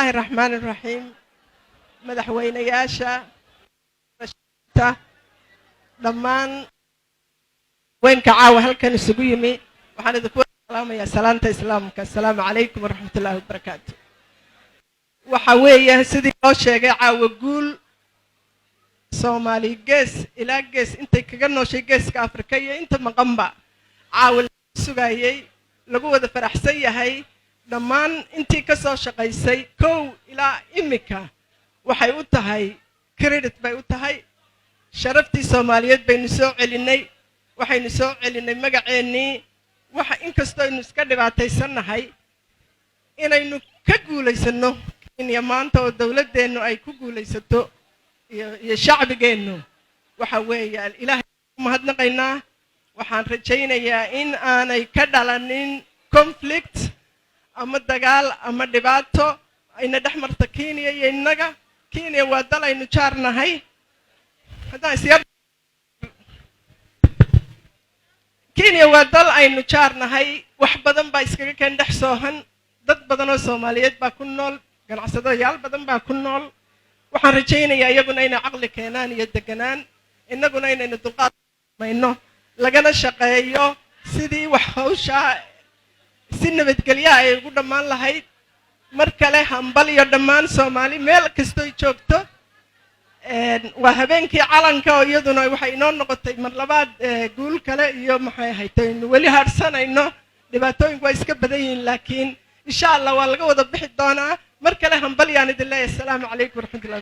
Bismillaahi raxmaani raxiim. Madaxweynayaasha, dhammaan weenka caawa halkan isugu yimi, waxaan idinku salaamayaa salaanta Islaamka. Asalaamu calaykum waraxmat ullaahi wabarakaatu. Waxa weeye, sidii loo sheegay, caawa guul Soomaali gees ilaa gees intay kaga nooshay Geeska Afrika iyo inta maqanba caawa lagu sugayey, lagu wada faraxsan yahay. Dhammaan intii ka soo shaqaysay kow ilaa imika waxay u tahay credit bay u tahay. Sharaftii Soomaaliyeed baynu soo celinay, waxaynu soo celinay magaceennii. Waxa inkastoo aynu iska dhibaataysannahay, inaynu ka guulaysanno Kenya maanta oo dowladdeennu ay ku guulaysato iyo shacbigeennu, waxa weeyaan Ilaahay u mahadnaqaynaa. Waxaan rajaynayaa in aanay ka dhalanin conflict ama dagaal ama dhibaato ayna dhex marta Kenya iyo innaga. Kenya waa dal aynu jaar nahay. Haddaan isyar, Kenya waa dal aynu jaar nahay. Wax badan baa iskaga keen dhex soohan. Dad badan oo Soomaaliyeed baa ku nool, ganacsadayaal badan baa ku nool. Waxaan rajaynayaa iyaguna inay caqli keenaan iyo deganaan, innaguna inaynu dulqaad mayno, lagana shaqeeyo sidii wax hawshaa si nabadgelyaha ay ugu dhammaan lahayd. Mar kale hambal iyo dhammaan Soomaali meel kastoy joogto. Waa habeenkii calanka oo iyaduna waxay inoo noqotay mar labaad guul kale iyo maxay ahayd aynu weli harsanayno. Dhibaatooyinku waa iska badan yihiin, laakiin insha Allah waa laga wada bixi doonaa. Mar kale hambalyaan idin leeyahay. Asalaamu calaykum waraxmatullahi.